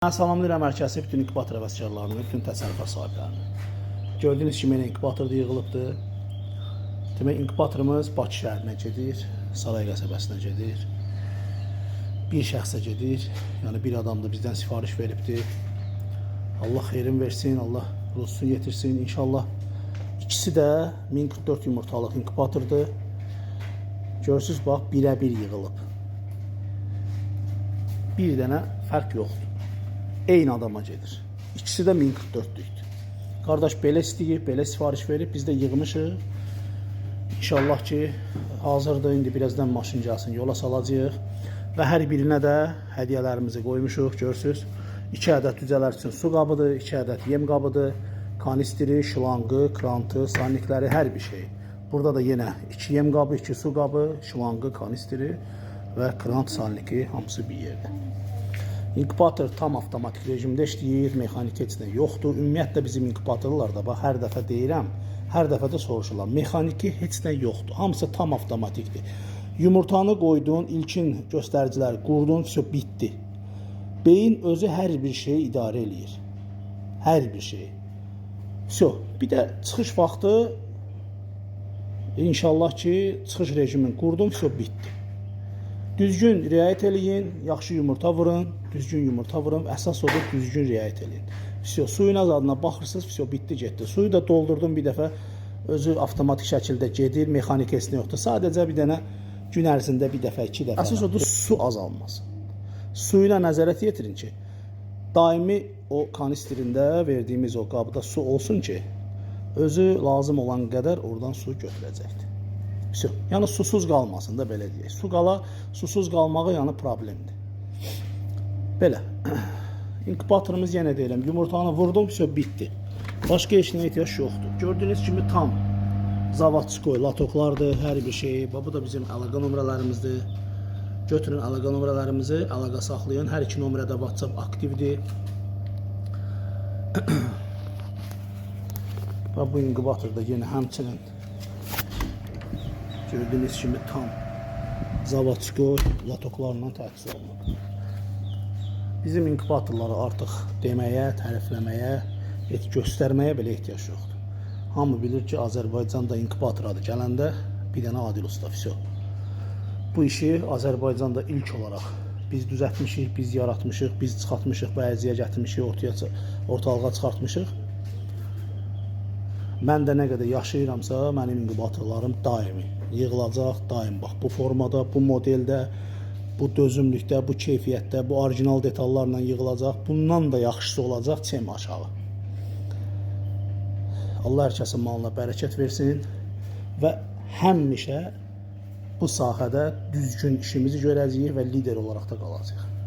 Mən salamlayıram hər kəsi, bütün inkubator həvəskarlarını, bütün təsərrüfat sahiblərini. Gördüyünüz kimi elə inkubator da yığılıbdır. Demək, inkubatorumuz Bakı şəhərinə gedir, Saray qəsəbəsinə gedir. Bir şəxsə gedir, yəni bir adam da bizdən sifariş veribdir. Allah xeyrin versin, Allah ruzusunu yetirsin inşallah. İkisi də 1044 yumurtalıq inkubatordur. Görürsüz, bax, birə-bir yığılıb. Bir dənə fərq yoxdur. Eyni adama gedir. İkisi də 1044-lükdür. Qardaş belə istəyib, belə sifariş verib, biz də yığmışıq. İnşallah ki, hazırdır. İndi birazdan maşın gəlsin, yola salacağıq. Və hər birinə də hədiyyələrimizi qoymuşuq, görürsüz. 2 ədəd cücələr üçün su qabıdır, 2 ədəd yem qabıdır, kanistri, şlanqı, krantı, sanikləri, hər bir şey. Burada da yenə 2 yem qabı, 2 su qabı, şlanqı, kanistri və krant, saniki hamısı bir yerdə. İnkubator tam avtomatik rejimdə işləyir, mexaniki heç nə yoxdur. Ümumiyyətlə bizim inkubatorlarda bax hər dəfə deyirəm, hər dəfə də soruşurlar. Mexaniki heç nə yoxdur. Hamısı tam avtomatikdir. Yumurtanı qoydun, ilkin göstəricilər qurdun, vəsə bitdi. Beyin özü hər bir şeyi idarə eləyir. Hər bir şeyi. Vəsə. Bir də çıxış vaxtı inşallah ki, çıxış rejimini qurdun, vəsə bitdi. Düzgün riayət eləyin, yaxşı yumurta vurun, düzgün yumurta vurun. Əsas odur düzgün riayət eləyin. Vəsə, suyun azadına baxırsınız, vəsə bitdi, getdi. Suyu da doldurdum bir dəfə, özü avtomatik şəkildə gedir, mexaniki heç nə yoxdur. Sadəcə bir dənə gün ərzində bir dəfə, iki dəfə. Əsas odur su azalmasın. Suyuna nəzarət yetirin ki, daimi o kanistrində verdiyimiz o qabda su olsun ki, özü lazım olan qədər oradan su götürəcəkdir. Vəsə. Yəni susuz qalmasın da belə deyək. Su qala, susuz qalmağı yəni problemdir. Belə. İnkubatorumuz yenə deyirəm, yumurtanı vurdum, vəsə bitdi. Başqa heç nəyə ehtiyac yoxdur. Gördüyünüz kimi tam zavodskoy latoklardır, hər bir şey. Bax, bu da bizim əlaqə nömrələrimizdir. Götürün əlaqə nömrələrimizi, əlaqə saxlayın. Hər iki nömrədə WhatsApp aktivdir. Bax, bu inkubatorda yenə həmçinin gördüyünüz kimi tam zavodskoy latoklarla təchiz olunub. Bizim inkubatorları artıq deməyə, tərifləməyə, heç göstərməyə belə ehtiyac yoxdur. Hamı bilir ki, Azərbaycanda inkubator adı gələndə bir dənə Adil Usta, vəsə. Bu işi Azərbaycanda ilk olaraq biz düzəltmişik, biz yaratmışıq, biz çıxartmışıq, bəziyə gətirmişik, ortalığa çıxartmışıq. Mən də nə qədər yaşayıramsa, mənim inkubatorlarım daimi yığılacaq, daim bax bu formada, bu modeldə, bu dözümlükdə, bu keyfiyyətdə, bu orijinal detallarla yığılacaq. Bundan da yaxşısı olacaq, çem aşağı. Allah hər kəsin malına bərəkət versin və həmişə bu sahədə düzgün işimizi görəcəyik və lider olaraq da qalacağıq.